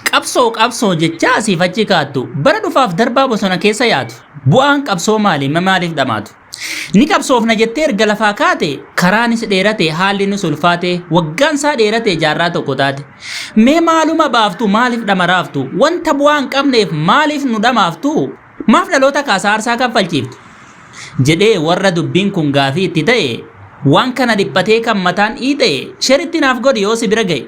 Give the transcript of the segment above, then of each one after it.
Qabsoo qabsoo jechaa asiif achi kaattu, bara dhufaaf darbaa bosona keessa yaatu. Bu'aan qabsoo maali? Maaliif dhamaatu? Ni qabsoofna jettee erga lafaa kaate, karaanis dheerate, haallinis ulfaate, waggaan isaa dheerate, jaarraa tokko taate. Mee maaluma baaftu? Maaliif dhamaraaftu? Wanta bu'aa hin qabneef maaliif nu dhamaaftu? Maaf dhaloota kaasaa aarsaa kaffalchiiftu? Jedhee warra dubbiin kun gaafii itti ta'e, waan kana dhiphatee kan mataan iixa'e, share itti naaf godhi yoo si bira ga'e.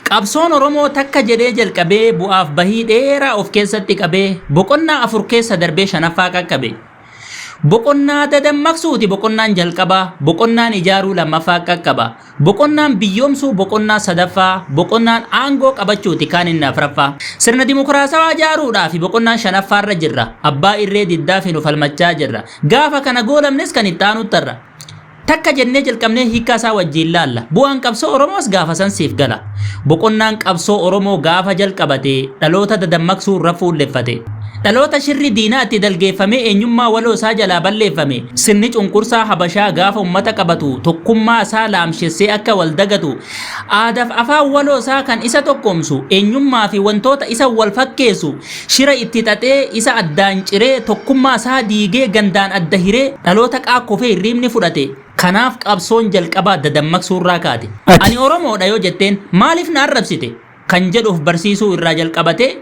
Qabsoon Oromoo takka jedhee jalqabee bu'aaf bahii dheeraa of keessatti qabee, boqonnaa afur keessa darbee shanaffaa qaqqabe. Boqonnaa dadammaqsuuti boqonnaan jalqabaa, boqonnaan ijaaruu lammaffaa qaqqaba. Boqonnaan biyyoomsuu boqonnaa sadaffaa, boqonnaan aangoo qabachuuti kaan inni afraffaa. Sirna dimokiraasawaa ijaaruudhaa fi boqonnaan shanaffaarra jirra. Abbaa irree diddaa fi nu falmachaa jirra. Gaafa kana goolamnes kan itti aanuttarra. Takka jennee jalqabnee hiikkaa isaa wajjin laalla. Bu'aan qabsoo Oromoos gaafa san siif gala. Boqonnaan qabsoo Oromoo gaafa jalqabate dhaloota dadammaqsuu irra fuulleffate. Dhaloota shirri diinaa itti dalgeeffamee eenyummaa waloo isaa jalaa balleeffame. Sirni cunqursaa Habashaa gaafa ummata qabatu tokkummaa isaa laamshessee akka wal dagatu, aadaaf afaan waloo isaa kan isa tokkoomsu, eenyummaa fi wantoota isa wal fakkeessu shira itti xaxee isa addaan ciree, tokkummaa isaa diigee gandaan adda hiree, dhaloota qaakkofee hirriibni fudhate. Kanaaf qabsoon jalqabaa dadammaqsuu irraa kaate. Ani Oromoodha yoo jetteen maaliif na arrabsite kan jedhuuf barsiisuu irraa jalqabatee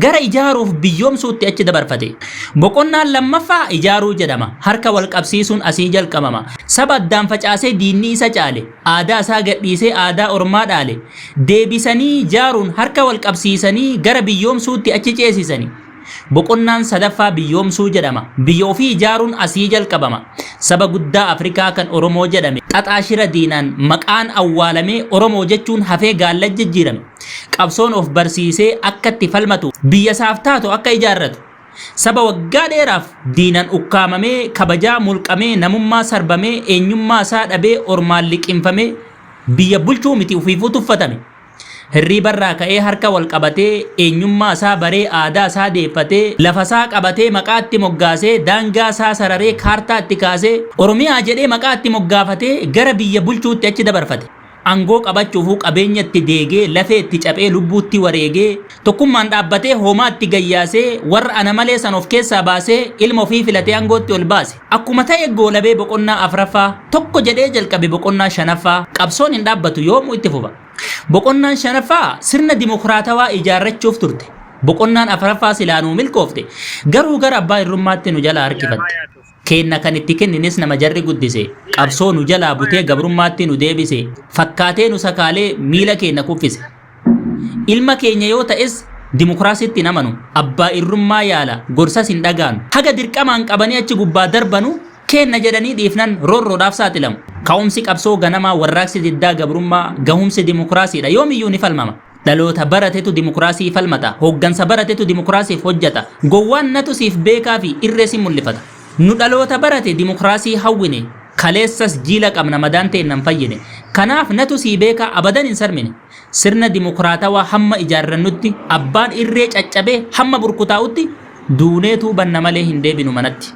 gara ijaaruuf biyyoomsuutti achi dabarfate. Boqonnaan lammaffaa ijaaruu jedhama. Harka wal qabsiisuun asii jalqabama. Saba addaan facaasee diinni isa caale, aadaa isaa gadhiisee aadaa ormaa dhaale, deebisanii ijaaruun harka wal qabsiisanii gara biyyoomsuutti achi ceesisani. Boqonnaan sadaffaa biyyoomsuu jedhama. Biyya ofii ijaaruun asii jalqabama. Saba guddaa Afrikaa kan Oromoo jedhame, xaxaa shira diinaan maqaan awwaalamee Oromoo jechuun hafee gaalla jijjiirame. Qabsoon of barsiisee akka itti falmatu, biyya isaaf taatu akka ijaarratu. Saba waggaa dheeraaf diinan ukkaamamee, kabajaa mulqamee, namummaa sarbamee, eenyummaa isaa dhabee ormaan liqimfamee, biyya bulchuu miti ofiifuu tuffatame. Hirriibarraa ka'ee harka wal qabatee, eenyummaa isaa baree, aadaa isaa deeffatee, lafa isaa qabatee maqaa itti moggaasee, daangaa isaa sararee kaartaa itti kaasee, Oromiyaa jedhee maqaa itti moggaafatee gara biyya bulchuutti achi dabarfate. Angoo qabachuufuu qabeenya itti deegee, lafee itti caphee, lubbuutti wareegee, tokkummaan dhaabbatee hoomaa itti gayyaasee, warra ana malee san of keessaa baasee, ilma ofii filatee angootti ol baase. Akkuma ta'e goolabee boqonnaa afraffaa, tokko jedhee jalqabe boqonnaa shanaffaa, qabsoon hin dhaabbatu yoomuu itti fufa. Boqonnaan shanaffaa sirna dimokiraatawaa ijaarrachuuf turte. Boqonnaan afraffaa silaa nuu milkoofte, garuu gara abbaa irrummaatti nu jalaa harkifatte. Keenna kan itti kennines nama jarri guddise, qabsoo nu jalaa butee gabrummaatti nu deebise, fakkaatee nu sakaalee miila keenya kuffise. Ilma keenya yoo ta'es dimokiraasiitti hin amanu, abbaa irrummaa yaala, gorsas hin dhagaanu. Haga dirqamaan qabanii achi gubbaa darbanu keenna jedhanii dhiifnan roorroodhaaf saaxilamu. Ka'umsi qabsoo ganamaa warraaqsi diddaa gabrummaa gahumsi dimokiraasiidha, yoomiyyuu ni falmama. Dhaloota baratetu dimokiraasii falmata, hooggansa baratetu dimokiraasiif hojjeta, gowwaan natu siif beekaa fi irree si mul'ifata. Nu dhaloota barate dimokiraasii hawwine, kaleessas jiila qabna madaan teenna hin fayyine. Kanaaf natu sii beekaa abadan hin sarmine. Sirna dimokiraatawaa hamma ijaarrannutti, abbaan irree caccabee hamma burkutaa'utti, duuneetuu banna malee hin deebinu manatti.